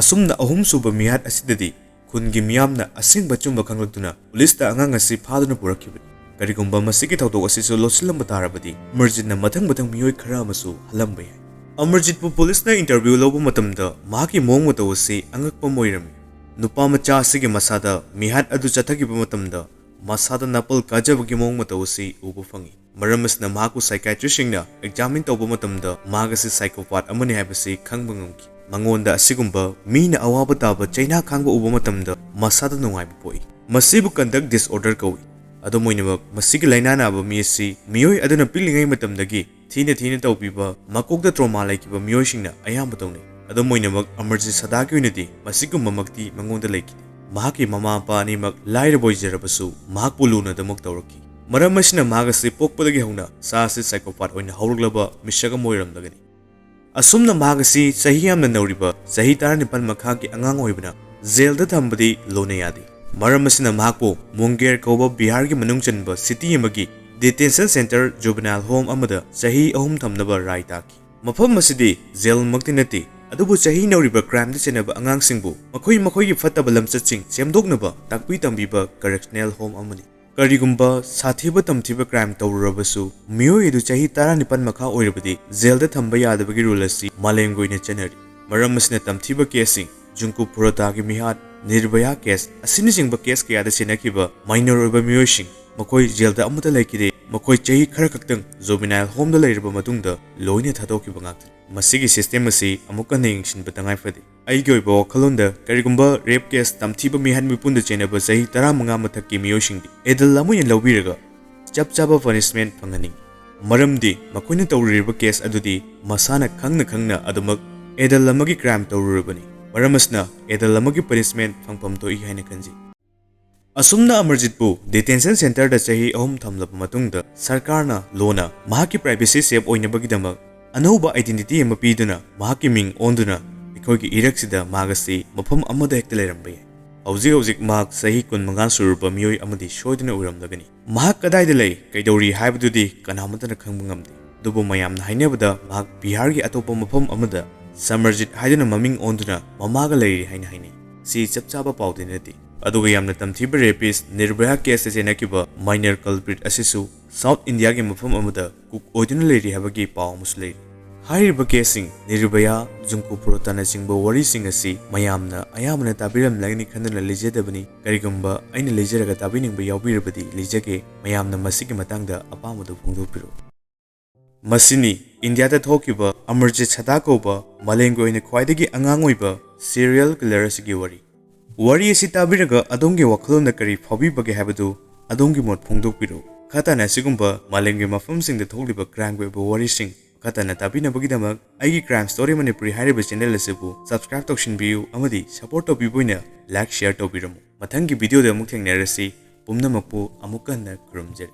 ꯑꯁꯨꯝꯅ ꯑꯍꯨꯝꯁꯨꯕ ꯃꯤꯍꯥꯠ ꯑꯁꯤꯗꯗꯤ ꯈꯨꯟꯒꯤ ꯃꯤꯌꯥꯝꯅ ꯑꯁꯦꯡꯕ ꯑꯆꯨꯝꯕ ꯈꯪꯂꯛꯇꯨꯅ ꯄꯨꯂꯤꯁꯇ ꯑꯉꯥꯡ ꯑꯁꯤ ꯐꯥꯗꯨꯅ ꯄꯨꯔꯛꯈꯤꯕꯅꯤ꯫ ꯀꯔꯤꯒꯨꯝꯕ ꯃꯁꯤꯒꯤ ꯊꯧꯗꯣꯛ ꯑꯁꯤꯁꯨ ꯂꯣꯠꯁꯤꯜꯂꯝꯕ ꯇꯥꯔꯕꯗꯤ ꯑꯃꯔꯖꯤꯠꯅ ꯃꯊꯪ ꯃꯊꯪ ꯃꯤꯑꯣꯏ ꯈꯔ ꯑꯃꯁꯨ ꯍꯜꯂꯝꯕ ꯌꯥꯏ꯫ ꯑꯃꯔꯖꯤꯠꯄꯨ ꯄꯨꯂꯤꯁꯅ ꯏꯟꯇꯔꯚ꯭ꯌꯨ ꯂꯧꯕ ꯃꯇꯝꯗ ꯃꯍꯥꯛꯀꯤ ꯃꯑꯣꯡ ꯃꯇꯧ ꯑꯁꯤ ꯑꯉꯛꯄ ꯑꯃ ꯑꯣꯏꯔꯝꯃꯤ꯫ ꯅꯨꯄꯥ ꯃꯆꯥ ꯑꯁꯤꯒꯤ ꯃꯁꯥꯗ ꯃꯤꯍꯥꯠ ꯑꯗꯨ ꯆꯠꯊꯈꯤꯕ ꯃꯇꯝꯗ ꯃꯁꯥꯗ ꯅꯥꯄꯜ ꯀꯥꯖꯕꯒꯤ ꯃꯑꯣꯡ ꯃꯇꯧ ꯑꯁꯤ ꯎꯕ ꯐꯪꯏ꯫ ꯃꯔꯝ ꯑꯁꯤꯅ ꯃꯍꯥꯛꯄꯨ ꯁꯥꯏꯀꯥꯏꯇ꯭ꯔꯤꯁꯁꯤꯡꯅ ꯑꯦꯛꯖꯥꯃꯤꯟ ꯇꯧꯕ ꯃꯇꯝꯗ ꯃꯍꯥꯛ ꯑꯁꯤ ꯁꯥꯏꯀꯣꯄꯥꯠ ꯑꯃꯅꯤ ꯍꯥꯏꯕꯁꯤ ꯈꯪꯕ ꯉꯝꯈꯤ꯫ ꯃꯉꯣꯟꯗ ꯑꯁꯤꯒꯨꯝꯕ ꯃꯤꯅ ꯑꯋꯥꯕ ꯇꯥꯕ ꯆꯩꯅꯥ ꯈꯥꯡꯕ ꯎꯕ ꯃꯇꯝꯗ ꯃꯁꯥꯗ ꯅꯨꯡꯉꯥꯏꯕ ꯄꯣꯛꯏ꯫ ꯃꯁꯤꯕꯨ conduct disorder ꯀꯧꯏ꯫ ꯑꯗꯨꯝ ꯑꯣꯏꯅꯃꯛ, ꯃꯁꯤꯒꯤ ꯂꯥꯏꯅꯥ ꯅꯥꯕ ꯃꯤ ꯑꯁꯤ ꯃꯤꯑꯣꯏ ꯑꯗꯨꯅ ꯄꯤꯛꯂꯤꯉꯩ ꯃꯇꯝꯗꯒꯤ ꯊꯤꯅ ꯊꯤꯅ ꯇꯧꯕꯤꯕ, ꯃꯀꯣꯛꯇ trauma ꯂꯩꯈꯤꯕ ꯃꯤꯑꯣꯏꯁꯤꯡꯅ ꯑꯌꯥꯝꯕ ꯇꯧꯅꯩ꯫ ꯑꯗꯨꯝ ꯑꯣꯏꯅꯃꯛ, ꯑꯃꯔꯖꯤꯠ ꯁꯗꯥꯒꯤ ꯑꯣꯏꯅꯗꯤ ꯃꯁꯤꯒꯨꯝꯕꯃꯛꯇꯤ ꯃꯉꯣꯟꯗ ꯂꯩꯈꯤꯗꯦ꯫ ꯃꯍꯥꯛꯀꯤ ꯃꯃꯥ ꯃꯄꯥ ꯑꯅꯤꯃꯛ ꯂꯥꯏꯔꯕ ꯑꯣꯏꯖꯔꯕꯁꯨ, ꯃꯍꯥꯛꯄꯨ ꯂꯨꯅ ꯑꯗꯨꯃꯛ ꯇꯧꯔꯛꯈꯤ꯫ ꯃꯔꯝ ꯑꯁꯤꯅ, ꯃꯍꯥꯛ ꯑꯁꯤ ꯄꯣꯛꯄꯗꯒꯤ ꯍꯧꯅ ꯁꯥ ꯑꯁꯤ psychopath ꯑꯣꯏꯅ ꯍꯧꯔꯛꯂꯕ ꯃꯤꯁꯛ ꯑꯃ ꯑꯣꯏꯔꯝꯂꯒꯅꯤ꯫ ꯑꯁꯨꯝꯅ ꯃꯍꯥꯛ ꯑꯁꯤ ꯆꯍꯤ ꯌꯥꯝꯅ ꯅꯧꯔꯤꯕ, ꯆꯍꯤ ꯇꯔꯥꯅꯤꯄꯥꯟ ꯃꯈꯥꯒꯤ ꯑꯉꯥꯡ ꯑꯣꯏꯕꯅ ꯖꯦꯜꯗ ꯊꯝꯕꯗꯤ ꯂꯣꯟꯅ ꯌꯥꯗꯦ꯫ ꯃꯔꯝ ꯑꯁꯤꯅ, ꯃꯍꯥꯛꯄꯨ ꯃꯨꯡꯒꯦꯔ ꯀꯧꯕ ꯕꯤꯍꯥꯔꯒꯤ ꯃꯅꯨꯡ ꯆꯟꯕ city ꯑꯃꯒꯤ detention centre, juvenile home ꯑꯃꯗ ꯆꯍꯤ ꯑꯍꯨꯝ ꯊꯝꯅꯕ ꯔꯥꯏ ꯇꯥꯈꯤ꯫ ꯃꯐꯝ ꯑꯁꯤꯗꯤ ꯖꯦꯜꯃꯛꯇꯤ ꯅꯠꯇꯦ, ꯑꯗꯨꯕꯨ ꯆꯍꯤ ꯅꯧꯔꯤꯕ crimeꯗ ꯆꯦꯟꯅꯕ ꯑꯉꯥꯡꯁꯤꯡꯕꯨ ꯃꯈꯣꯏ ꯃꯈꯣꯏꯒꯤ ꯐꯠꯇꯕ ꯂꯝꯆꯠꯁꯤꯡ ꯁꯦꯝꯗꯣꯛꯅꯕ ꯇꯥꯛꯄꯤ ꯇꯝꯕꯤꯕ correctional home ꯑꯃꯅꯤ꯫ ꯀꯔꯤꯒꯨꯝꯕ ꯁꯥꯊꯤꯕ ꯇꯝꯊꯤꯕ crime ꯇꯧꯔꯨꯔꯕꯁꯨ, ꯃꯤꯑꯣꯏ ꯑꯗꯨ ꯆꯍꯤ ꯇꯔꯥꯅꯤꯄꯥꯟ ꯃꯈꯥ ꯑꯣꯏꯔꯕꯗꯤ ꯖꯦꯜꯗ ꯊꯝꯕ ꯌꯥꯗꯕꯒꯤ rule ꯑꯁꯤ ꯃꯥꯂꯦꯝꯒꯤ ꯑꯣꯏꯅ ꯆꯠꯅꯔꯤ꯫ ꯃꯔꯝ ꯑꯁꯤꯅ, ꯇꯝꯊꯤꯕ caseꯁꯤꯡ, ꯖꯨꯡꯀꯨ ꯐꯨꯔꯣꯇꯥꯒꯤ ꯃꯤꯍꯥꯠ, ꯅꯤꯔꯚꯌꯥ case ꯑꯁꯤꯅꯆꯤꯡꯕ case ꯀꯌꯥꯗ ꯆꯦꯟꯅꯈꯤꯕ minor ꯑꯣꯏꯕ ꯃꯤꯑꯣꯏꯁꯤꯡ, ꯃꯈꯣꯏ ꯖꯦꯜꯗ ꯑꯃꯠꯇ ꯂꯩꯈꯤꯗꯦ, ꯃꯈꯣꯏ ꯆꯍꯤ ꯈꯔ ꯈꯛꯇꯪ juvenile homeꯗ ꯂꯩꯔꯕ ꯃꯇꯨꯡꯗ ꯂꯣꯏꯅ ꯊꯥꯗꯣꯛꯈꯤꯕ ꯉꯥꯛꯇꯅꯤ꯫ ꯃꯁꯤꯒꯤ system ꯑꯁꯤ ꯑꯃꯨꯛ ꯍꯟꯅ ꯌꯦꯡꯁꯤꯟꯕ ꯇꯉꯥꯏ ꯐꯗꯦ꯫ ꯑꯩꯒꯤ ꯑꯣꯏꯕ ꯋꯥꯈꯜꯂꯣꯟꯗ, ꯀꯔꯤꯒꯨꯝꯕ rape case, ꯇꯝꯊꯤꯕ ꯃꯤꯍꯥꯠ ꯃꯤꯄꯨꯟꯗ ꯆꯦꯟꯅꯕ ꯆꯍꯤ ꯇꯔꯥꯃꯉꯥ ꯃꯊꯛꯀꯤ ꯃꯤꯑꯣꯏꯁꯤꯡꯗꯤ adult ꯑꯃ ꯑꯣꯏꯅ ꯂꯧꯕꯤꯔꯒ ꯆꯞ ꯆꯥꯕ punishment ꯐꯪꯍꯟꯅꯤꯡꯏ꯫ ꯃꯔꯝꯗꯤ ꯃꯈꯣꯏꯅ ꯇꯧꯔꯤꯕ case ꯑꯗꯨꯗꯤ ꯃꯁꯥꯅ ꯈꯪꯅ ꯈꯪꯅ ꯑꯗꯨꯃꯛ adult ꯑꯃꯒꯤ crime ꯇꯧꯔꯨꯔꯕꯅꯤ꯫ ꯃꯔꯝ ꯑꯁꯤꯅ, adult ꯑꯃꯒꯤ punishment ꯐꯪꯐꯝ ꯊꯣꯛꯏ ꯍꯥꯏꯅ ꯈꯟꯖꯩ꯫ ꯑꯁꯨꯝꯅ ꯑꯃꯔꯖꯤꯠꯄꯨ detention centreꯗ ꯆꯍꯤ ꯑꯍꯨꯝ ꯊꯝꯂꯕ ꯃꯇꯨꯡꯗ, ꯁꯔꯀꯥꯔꯅ ꯂꯣꯟꯅ ꯃꯍꯥꯛꯀꯤ privacy safe ꯑꯣꯏꯅꯕꯒꯤꯗꯃꯛ ꯑꯅꯧꯕ identity ꯑꯃ ꯄꯤꯗꯨꯅ ꯃꯍꯥꯛꯀꯤ ꯃꯤꯡ ꯑꯣꯟꯗꯨꯅ ꯑꯩꯈꯣꯏꯒꯤ ꯏꯔꯛꯁꯤꯗ ꯃꯍꯥꯛ ꯑꯁꯤ ꯃꯐꯝ ꯑꯃꯗ ꯍꯦꯛꯇ ꯂꯩꯔꯝꯕ ꯌꯥꯏ꯫ ꯍꯧꯖꯤꯛ ꯍꯧꯖꯤꯛ ꯃꯍꯥꯛ ꯆꯍꯤ ꯀꯨꯟꯃꯉꯥ ꯁꯨꯔꯕ ꯃꯤꯑꯣꯏ ꯑꯃꯗꯤ ꯁꯣꯏꯗꯅ ꯑꯣꯏꯔꯝꯂꯒꯅꯤ꯫ ꯃꯍꯥꯛ ꯀꯗꯥꯏꯗ ꯂꯩ, ꯀꯩꯗꯧꯔꯤ ꯍꯥꯏꯕꯗꯨꯗꯤ ꯀꯅꯥꯃꯠꯇꯅ ꯈꯪꯕ ꯉꯝꯗꯦ꯫ ꯑꯗꯨꯕꯨ ꯃꯌꯥꯝꯅ ꯍꯥꯏꯅꯕꯗ ꯃꯍꯥꯛ ꯕꯤꯍꯥꯔꯒꯤ ꯑꯇꯣꯞꯄ ꯃꯐꯝ ꯑꯃꯗ ꯁꯃꯔꯖꯤꯠ ꯍꯥꯏꯗꯨꯅ ꯃꯃꯤꯡ ꯑꯣꯟꯗꯨꯅ ꯃꯃꯥꯒ ꯂꯩꯔꯤ ꯍꯥꯏꯅ ꯍꯥꯏꯅꯩ꯫ ꯁꯤ ꯆꯞ ꯆꯥꯕ ꯄꯥꯎꯗꯤ ꯅꯠꯇꯦ꯫ ꯑꯗꯨꯒ ꯌꯥꯝꯅ ꯇꯝꯊꯤꯕ rapist ꯅꯤꯔꯚꯌꯥ caseꯇ ꯆꯦꯟꯅꯈꯤꯕ minor culprit ꯑꯁꯤꯁꯨ South Indiaꯒꯤ ꯃꯐꯝ ꯑꯃꯗ cook ꯑꯣꯏꯗꯨꯅ ꯂꯩꯔꯤ ꯍꯥꯏꯕꯒꯤ ꯄꯥꯎ ꯑꯃꯁꯨ ꯂꯩꯔꯤ꯫ ꯍꯥꯏꯔꯤꯕ caseꯁꯤꯡ, ꯅꯤꯔꯚꯌꯥ, ꯖꯨꯡꯀꯨ ꯐꯨꯔꯣꯇꯥꯅꯆꯤꯡꯕ ꯋꯥꯔꯤꯁꯤꯡ ꯑꯁꯤ ꯃꯌꯥꯝꯅ ꯑꯌꯥꯝꯕꯅ ꯇꯥꯕꯤꯔꯝꯂꯒꯅꯤ ꯈꯟꯗꯨꯅ ꯂꯤꯖꯗꯕꯅꯤ꯫ ꯀꯔꯤꯒꯨꯝꯕ ꯑꯩꯅ ꯂꯤꯖꯔꯒ ꯇꯥꯕꯤꯅꯤꯡꯕ ꯌꯥꯎꯕꯤꯔꯕꯗꯤ ꯂꯤꯖꯒꯦ, ꯃꯌꯥꯝꯅ ꯃꯁꯤꯒꯤ ꯃꯇꯥꯡꯗ ꯑꯄꯥꯝꯕꯗꯨ ꯐꯣꯡꯗꯣꯛꯄꯤꯔꯛꯎ꯫ ꯃꯁꯤꯅꯤ ꯏꯟꯗꯤꯌꯥꯗ ꯊꯣꯛꯈꯤꯕ ꯑꯃꯔꯖꯤꯠ ꯁꯗꯥ ꯀꯧꯕ ꯃꯥꯂꯦꯝꯒꯤ ꯑꯣꯏꯅ ꯈ꯭ꯋꯥꯏꯗꯒꯤ ꯑꯉꯥꯡ ꯑꯣꯏꯕ ꯁꯤꯔꯤꯌꯦꯜ ꯀꯤꯂꯔ ꯑꯁꯤꯒꯤ ꯋꯥꯔꯤ꯫ ꯋꯥꯔꯤ ꯑꯁꯤ ꯇꯥꯕꯤꯔꯒ ꯑꯗꯣꯝꯒꯤ ꯋꯥꯈꯜꯂꯣꯟꯗ ꯀꯔꯤ ꯐꯥꯎꯕꯤꯕꯒꯦ ꯍꯥꯏꯕꯗꯨ ꯑꯗꯣꯝꯒꯤ ꯃꯣꯠ ꯐꯣꯡꯗꯣꯛꯄꯤꯔꯛꯎ꯫ ꯃꯈꯥ ꯇꯥꯅ ꯑꯁꯤꯒꯨꯝꯕ ꯃꯥꯂꯦꯝꯒꯤ ꯃꯐꯝꯁꯤꯡꯗ ꯊꯣꯛꯂꯤꯕ ꯀ꯭ꯔꯥꯏꯝꯒꯤ ꯑꯣꯏꯕ ꯋꯥꯔꯤꯁꯤꯡ ꯃꯈꯥ ꯇꯥꯅ ꯇꯥꯕꯤꯅꯕꯒꯤꯗꯃꯛ ꯑꯩꯒꯤ Crime Story Manipuri ꯍꯥꯏꯔꯤꯕ ꯆꯦꯅꯦꯜ ꯑꯁꯤꯕꯨ ꯁꯕꯁꯀ꯭ꯔꯥꯏꯕ ꯇꯧꯁꯤꯟꯕꯤꯌꯨ ꯑꯃꯗꯤ ꯁꯄꯣꯔꯠ ꯇꯧꯕꯤꯕ ꯑꯣꯏꯅ ꯂꯥꯏꯛ ꯁꯤꯌꯔ ꯇꯧꯕꯤꯔꯝꯃꯨ꯫ ꯃꯊꯪꯒꯤ ꯚꯤꯗꯤꯑꯣꯗ ꯑꯃꯨꯛ ꯊꯦꯡꯅꯔꯁꯤ꯫ ꯄꯨꯝꯅꯃꯛꯄꯨ ꯑꯃꯨꯛꯀ ꯍꯟꯅ ꯈꯨꯔꯨꯝꯖꯔꯤ꯫